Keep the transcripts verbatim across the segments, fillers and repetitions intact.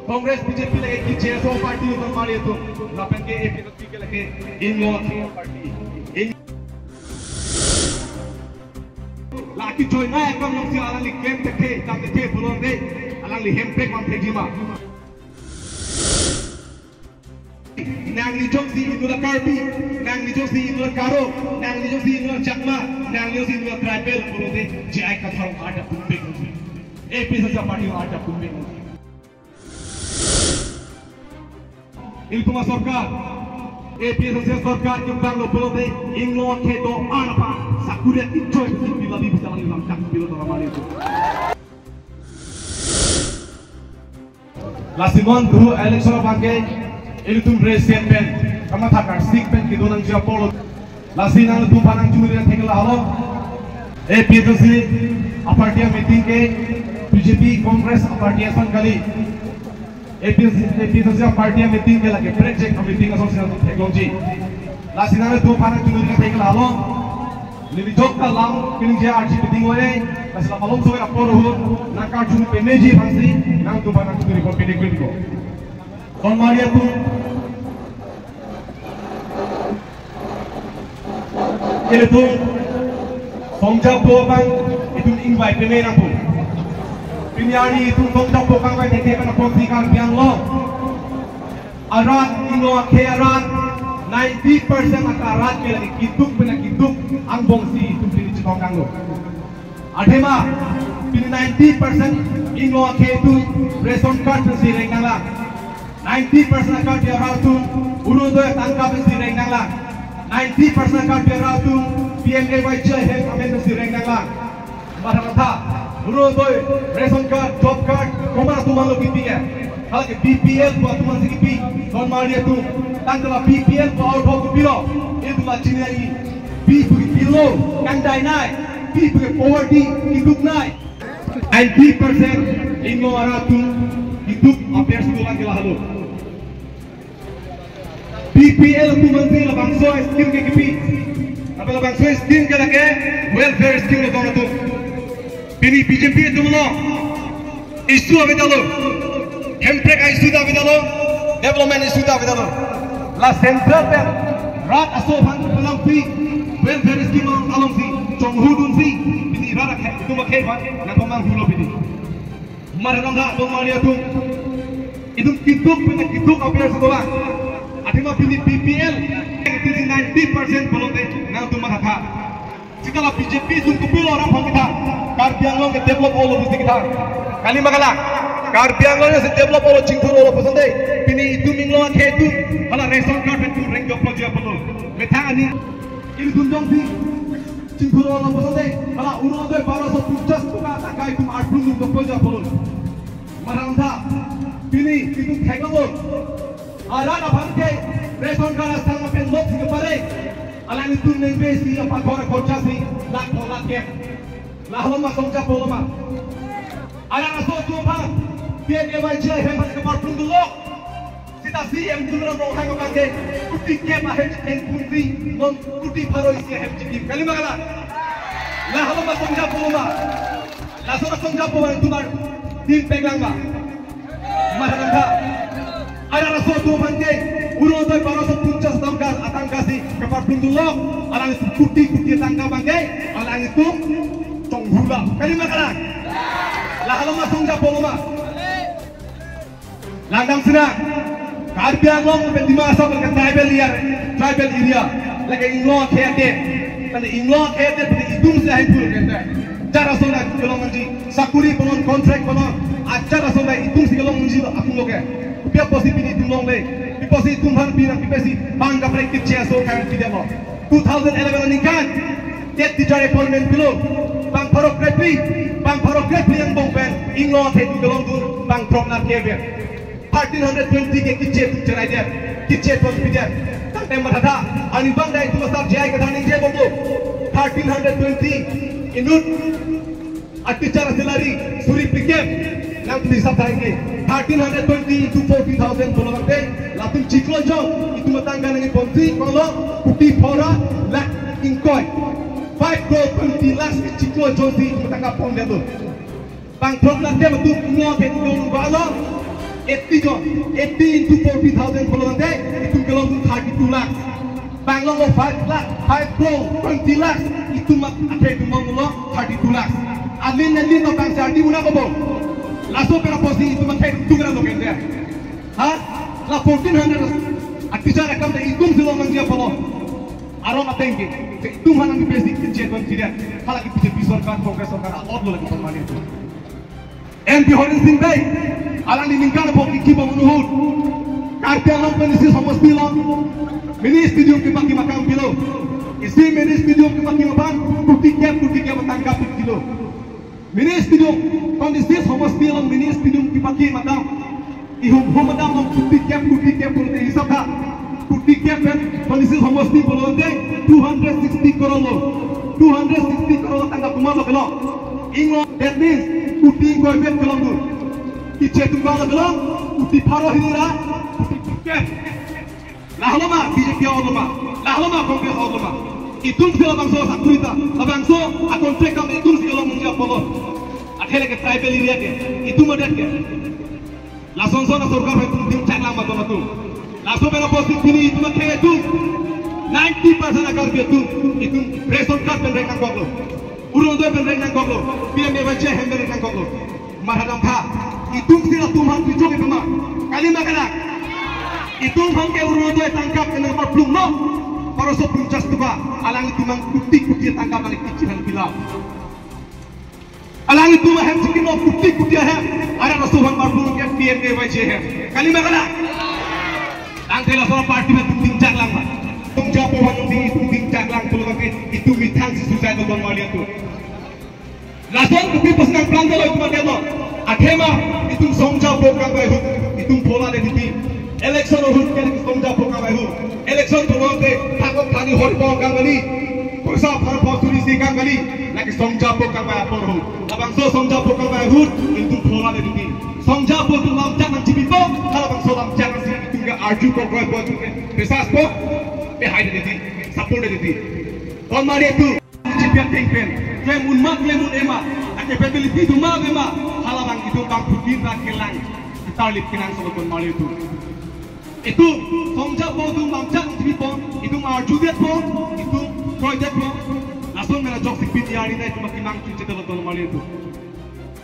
Congress, B J P lake keche aso party lo, mari atum. Lapen ke A P H L C ke lake ingno akhei party. Ing- Lake choi na ekam nong si alangli klem thekthe, dam thekthe pulote, alangli hemprek vangthekji ma? Nangli jongsi inut a Karbi, nangli jongsi inut a Garo, nangli jongsi inut a Chakma, nangli jongsi inut a tribal pulote, J I Kathar adap pumpek. A P H L C party adap pumpek. Ilitum asorkar, A P H L C asorkar kembang lo pulote, ingno akhei do-an aphan sakuri kichoi pusi pila bi bisa langli langkang pilo tora mari atum. Lasi non duru election abangke, ilitum resen pen, kamatha karsik pen kedo nangji apor lo. Lasi nangtumphan nangchungrina thek lahelo. A P H L C a party a meeting ke B J P Congress a party ason kali. A P H L C, A P H L C a party a meeting ke lake project a meeting ason si nangtum theklongji. Lasi nangtumphan nangchungrina thek lahelo. Neli jok ta lam keningje arji meeting ore. Lasi lam along soi apor ahut nangkarjun pemeji aphansi nangtumphan nangchungri pon pedik ko. Kon mari atum. Ilitum songjapo abang itum ingvai peme nangpo. Pini arni itum songjapo kangvai thekthe pen apotsi Karbi Anglong arat, ingno akhei arat, ninety percent aka arat ke lake keduk pen keduk angbongsi itum pini chetongkanglo. Athema, pini ninety percent ingno akhei atum ration card pensi reng nanglang. Ninety percent a Karbi arat atum Orunodoi atangka pensi reng nanglang. Ninety percent a Karbi arat atum P M A Y G ahem amen pensi reng nanglang. Matha matha, Orunodoi, ration card, job card, komat atum alo kipi ke. Halake B P L pu atum ansi kipi, non mari atum, tangka la B P L pu out of kipilo, itum la chini ai, pi pu kipilo, kangdai nai, pi pu poverty, kiduk nai. Ninety percent ingno arat atum, kiduk apher si dolang ke lahelo. B P L atum ansi labangso scheme ke kipi. Apa labangso scheme ke lake welfare scheme lo tong atum. Pini B J P atum lo issue avedetlo. Hemprek a-issue ta avedetlo. Development issue ta avedetlo. La central pen rat aso aphan penang pi welfare scheme along, alongsi chonghudunsi pini rat akhei atum akhei aphan nangpamanghulo pini. Mari nangtha, dong mari atum. Itum kiduk pen kiduk apher si dolang. Athema pini B P L, itum si ninety percent pulote nangtum matha tha. Sita la B J P atum kopilo arat aphan kethan, Karbi Anglong ke develop olo pusi kethan. Kali ma kalang? Karbi Anglong si develop olo, chingthur olo puson de. Pini itum ingno akhei atum hala ration card pen itum reng joklo ji apotlo. Methang ani ilitum jongsi chingthur olo puson de, hala Orunodoi baroso ponchas toka atangka itum arplung dun dokpo ji apotlo. Mari nangtha, pini itum theklonglo. Arat aphan ke ration card asang pen lok si kepare. Alanglitum nengbe si apa ghor khorcha si lakh lakh ke. Lahelo ma songjapo lo ma? Arat aso atum aphan P M A Y G ahem aphan keparplung dun lok. Sita C M Tuliram Ronghang abangke kuti kep ahem chengpunsi, non kuti pharo isi ahem chikim. Kali ma kalang? Lahelo ma songjapo ma? Laso songjapo ma itum arni peklang ma? Mari nangtha. Arat aso atum aphan ke Orunodoi baroso ponchas toka atangka si keparplung dun lok. Alanglitum kuti kuti atangka abangke alanglitum chonghula. Kali ma kalang? Lahelo ma songjapo lo ma? Langdam sinang, Karbi Anglong pen Dima Hasao ke tribal area, tribal area. Lake ingno akhei adet. Tadi ingno akhei adet, tadi itum si ahemphu ke te. Jar ason ta kelong nangji, sakuri punon, contract punon, ajar ason ta itum si kelong nangji atum lo ke. Pi apotsi pini itum longle? Pi apotsi itum aphan pini, pi apotsi bang kaprek keche aso kang pidetlo? Two thousand eleven aningkan TET teacher appointment pilo. Bang pharo krephli, bang pharo krephli angbong pen ingno akhei atum kelongdun bang throk nat ke ave. Thirteen hundred twenty ke keche atum cherai det, keche atum pidet. Tangte matha tha, ani bang dai itum asap J I Kathar ningje bomlo. Thirteen hundred twenty inut a teacher a salary suri phlikep. Nangtum hisap tha ke, thirteen hundred twenty into forty thousand pulo tangte, latum chiklo jong itum atangka nangkeponsi kolo kuti pharo lakh ingkoi. Five crore twenty lakhs ke chiklo jongsi itum atangka pondetlo. Bang throk nat ke matum ingno akhei atum dong ba lo. Eighty jon, eighty into forty thousand pulo tangte, itum kelong thirty-two lakhs. Bang longlo five lakh, five crore twenty lakhs, itum akhei atum longlo thirty-two lakhs. Alin alin lo bang si ardi una kobo. Laso pen apotsi itum akhei atum tukra lo kende. Ha? La fourteen hundred a teacher akam te itum si long nangji apotlo. Aron ateng ke, itum aphan nang basic ke jet ban tidak. Halaki B J P sorkar, Congress sorkar, a-ot lo lagi pemane itu. M P Horen Sing Bey, alangli ningkan apot kiki bang unuhut. Karbi Anglong pen isi somosti along mini stadium kepakim akam pilo. Isi mini stadium kepakim aphan, kuti kep, kuti kep tangka pilo. Mini stadium, twenty-six somosti along mini stadium kepakim akam. Ihum hum akam along kuti kep, kuti kep pulote hisap tha. Kuti kep pen twenty-six somosti pulote two hundred sixty crore lo. Two hundred sixty crore tangka komatlo kelong. Inglo, that means kuti ingkoi bet kelong dun. Kiche tunggal kelong, kuti pharo hini ra, kuti kep. Lahelo ma B J P a-ot lo ma, lahelo ma Congress a-ot lo ma. Itum si labangso sakuri ta, labangso a-contract kam itum si kelong nangji apotlo. Athe lake tribal area ke, itum adet ke. Lason son asorkar pen itum dingchak lang ma don atum. Laso pen apotsi pini itum akhei atum ninety percent a-Karbi atum, itum ration card pen reng nangkoklo. Orunodoi pen reng nangkoklo. P M A Y G hem pen reng nangkoklo. Mathadam tha. Itum si latum aphan kechok ipema. Kali ma kalang. Itum aphan ke Orunodoi tangka kenang parplung no. Paroso punchas tuka. Alanglitum aphan kuti kuti tangka balik kichin han bilang. Alanglitum ahem chikin no kuti kuti ahem. Arat aso aphan parplung ke P M A Y G hem. Kali ma kalang. Tangte laso party pen itum dingchak lang ma. Songjapo aphan ding itum dingchak lang pulo tangte itum methang si suicide lo don marli atum. Lason kopi apotsi nangplang dolo itum adet lo. Athema itum songjapo kangvai ahut itum phola de titi. Election ahut ke songjapo kangvai ahut. Election pulote thakok thani horpo kangvai. Poisa pharpo suri si kangvai. Lake songjapo kangvai apor ahut. Labangso songjapo kangvai ahut itum phola de titi. Songjapo atum lamchak nangchipipo. Halabangso lamchak nangsi itum ke arju kokroipo, itum ke biswas po. Pehai de titi. Support de titi. Don marli atum. Chipiat thengpen, klem un ma, klem un-e ma, a-capability do ma ave ma, halabang itum bangphutin ra kelang, ketarlip kenangsot lo don marli atum. Itum songjapo atum lamchak nangchipipon, itum arjudetpon, itum kroidetpon, lason mena jok si pini arni ta itum akemang chunche dolo don marli atum.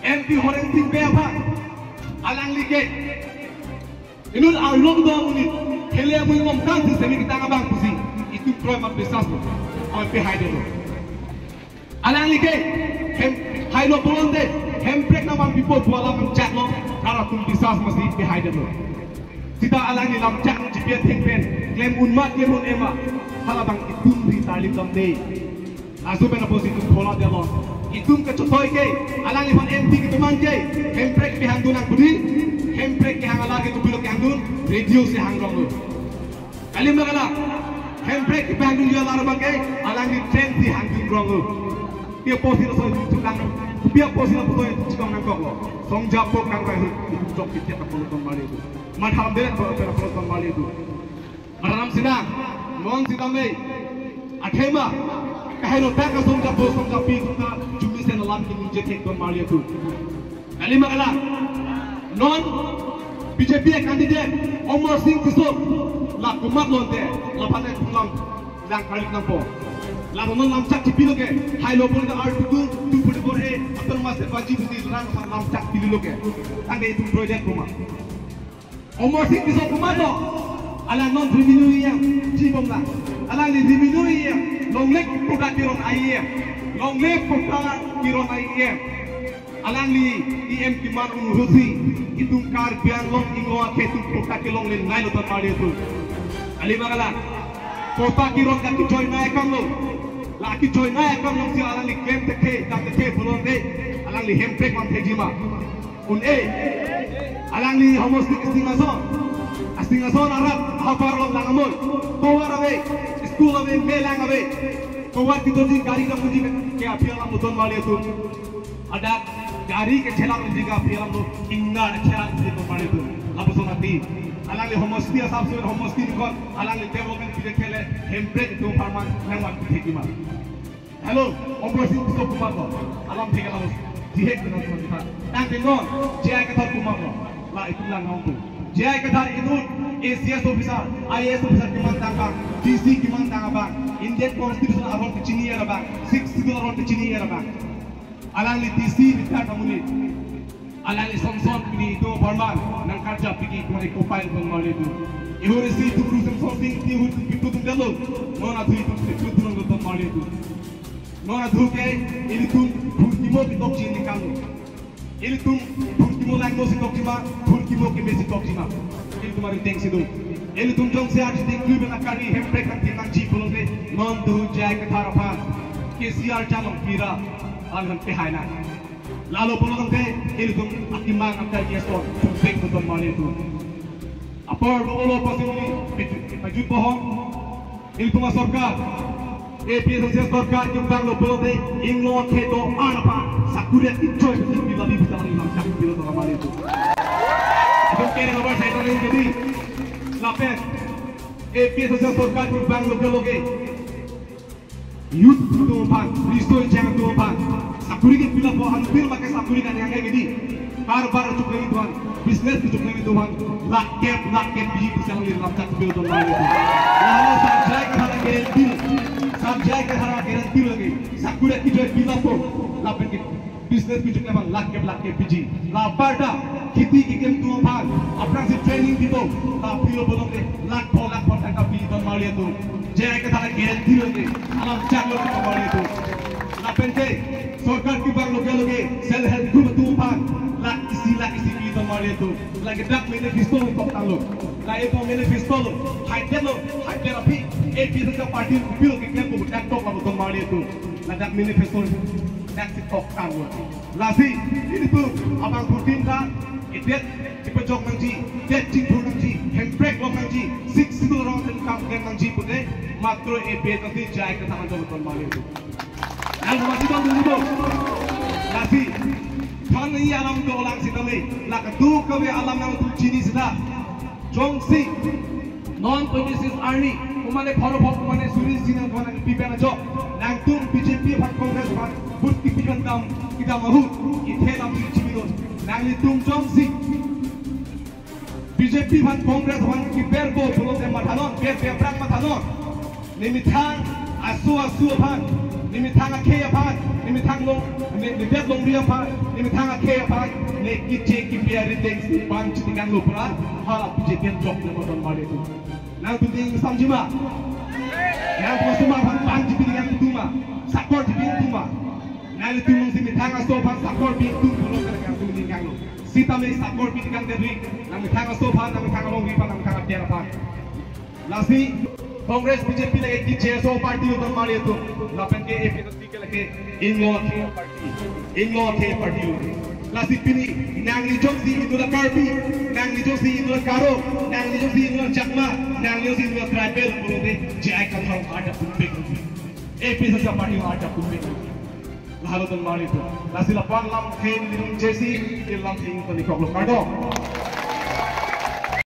M P Horen Sing Bey aphan, alangli ke inut arlong do amonit, hele amonit lomtang si semi ketang abang pusi, itum kroi amat biswas lo, amat pehai detlo. Alangli ke, hem, hailo pulote, hemprek nangvanpipo pu alam chaklo, kara atum biswas masi pehai detlo. Sita alangli lamchak chipiat thengpen, klem un ma, klem un-e ma, halabang itum ri tarlip damde. Laso pen apotsi itum phola detlo. Itum kachethoi ke, alangliphan M P ketuman ke, hemprek kehangdun nang pudi, hemprek kehang alar ke kopilo kehangdun, radio si hang ronglo. Kali ma kalang, hemprek kehangdunji alar abang ke, alangli train si hangdun ronglo. Pi apotsi laso itum chikang, pi apotsi laso itum chikang nangkoklo. Songjapo kangvai ahut, itum chok kichek apor lo don marli atum. Mathadam de, apor lo don marli atum. Mathadam sinang, non sitame, athema, kaheno ta ka songjapo, songjapi, ta jumi sen alam ke ningje thek don marli atum. Kali ma kalang, non B J P a-candidate, Amarsing Tisso, la komatlo ante, la pate pulang, lang kali nangpo. La non lamchak chipilo ke, hailo pulote Article two forty-four A, apen mas baji buti lang lamchak pililo ke. Tangte itum project koma. Amarsing Tisso komatlo, alang non revenue E M, chibom lang. Alangli revenue E M, longle patta kiron E M, longle patta kiron E M. Alangli E M keman un ahutsi, itum Karbi Anglong inglo akhei atum patta kelongle nai lo don marli atum. Kali ma kalang, patta kiron ka kichoi nai akam lo, la kichoi nai akam lo si alangli klem thekthe, dam thekthe pulote, alangli hemprek vanthekji ma. Un-e, alangli homosdi ke Singhason. A-Singhason arat, ahapar along lang amoi. Tovar ave, school ave, melang ave. Tovar kedoji, gari kedamji ke aphi alam lo don marli atum. Hadak gari kechela ji ke aphi alam lo, ingnar chela ji don marli atum. Lapuson ati. Alangli homosdi asap suan homosdi dikon, alangli development pide khele, hemprek itum apharman nangvanpi thekji ma. Hello, Amarsing Tisso komatlo, alam thek alam, jihek dengan teman kita. Tangte non, J I Kathar komatlo. La itum lang nangtum. J I Kathar inut A C S officer, I A S officer kemandang abang, D C kemandang abang, Indian Constitution aron kechini abang, Sixth Schedule aron kechini abang. Alangli D C retired amonit. Alangli Samson pini itum apharman nangkarjap piki kore kopai ton marli atum. Ihur isi itum ru Samson Sing, ihur itum pipu tum dalo. Non athu itum pipu tum ton marli atum. Non athu ke ilitum phurkimo ketok chin nikalo. Ilitum phurkimo langno si tokji ma, phurkimo keme si tokji ma. Ilitum arideng si do. Ilitum jongsi arjuding klui ben akari hemprek kan tinang ji pulong de, non do J I Kathar aphan K C R chalong pira, alhan pehai na. Lalo pulong de, ilitum akimang akar yes ton, tumpek ton marli atum. Apor do olo pasini, paju, paju pohong, ilitum asorkar, A P H L C sorkar kevanglo pulote ingno akhei do-an aphan sakuri kichoi pisi pila di bisa lagi langchak pilo ton marli atum. Itum kere nomor saya tadi jadi lapen A P H L C sorkar kevanglo ke loge youth atum aphan, riso ejang atum aphan sakuri kepilappo, anpil make sakuri kaningje ke di. Karbar chukle atum aphan, business chukle atum aphan, lakh kep, lakh kep biji bisa lagi langchak pilo ton marli atum. Lalu Sar J I Kathar guarantee, Sar J I Kathar guarantee lagi, sakuri kichoi pilappo, lapen ke business chukle abang lakh kep, lakh kep biji. La parda, kheti keklem atum aphan, aphrangsi training pipo, la pilo pulote lakh pho, lakh pho taka pi ton marli atum. J I Kathar guarantee lagi, alam chak lo ton marli atum. Lapen ke sorkar kevanglo ke loge self help group atum aphan lakh isi, lakh isi pi ton marli atum. Lake dak manifesto lo tok tanglo. La itum manifesto lo, haidet lo, haidet aphi, A P H L C party pilo keklem ko dak tok lo ton marli atum. Ladak manifesto dak si tok tanglo. Lasi ilitum abang putin ka idet ipejok nangji, det chingthur nangji, hemprek long nangji, Sixth Schedule aron pen kam klem nangji pute matro A P H L C J I Kathar atum ton marli atum. Nang masih bang dulu bo. Lasi than ni alam dolang sitame, la kadokave alam nangtum chini sita. Jongsi non twenty-six arni, kumane pharo phok, kumane suri sina, kumane pipen ajok, nangtum B J P aphan Congress aphan vote kipi kedam, kedam ahut, ithe lam chini don. Nanglitum jongsi B J P aphan Congress aphan kiber bo pulote mathanon, ber ber prak mathanon. Nemethang aso aso aphan, nemethang akhei aphan, nemethang long, ne, nedet longri aphan, nemethang akhei aphan, ne kiche kipi arideng si pan chitikang lo pura, hala B J P an jok ne ton marli atum. Nangtum ding samji ma. Nangtum suma aphan pan chitikang atum ma. Sakor chitikang atum ma. Nanglitum si methang aso aphan sakor pi atum pulo kar kang tum ding kang lo. Sitame sakor pitikang deri, nangmethang aso aphan, nangmethang alongri aphan, nangmethang akhei aphan. Lasi Congress B J P lake kiche aso party lo ton marli atum. Lapen ke A P H L C ke lake ingno akhei party. Ingno akhei party lo. Lasi pini nangli jongsi inut a Karbi, nangli jongsi inut a Garo, nangli jongsi inut a Chakma, nangli jongsi inut a tribal pulote J I Kathar arjap pumpek. A P H L C party arjap pumpek. Lahelo ton marli atum. Lasi lapu-an lam khen nirung jesi, ilam thing toni koklo kardom.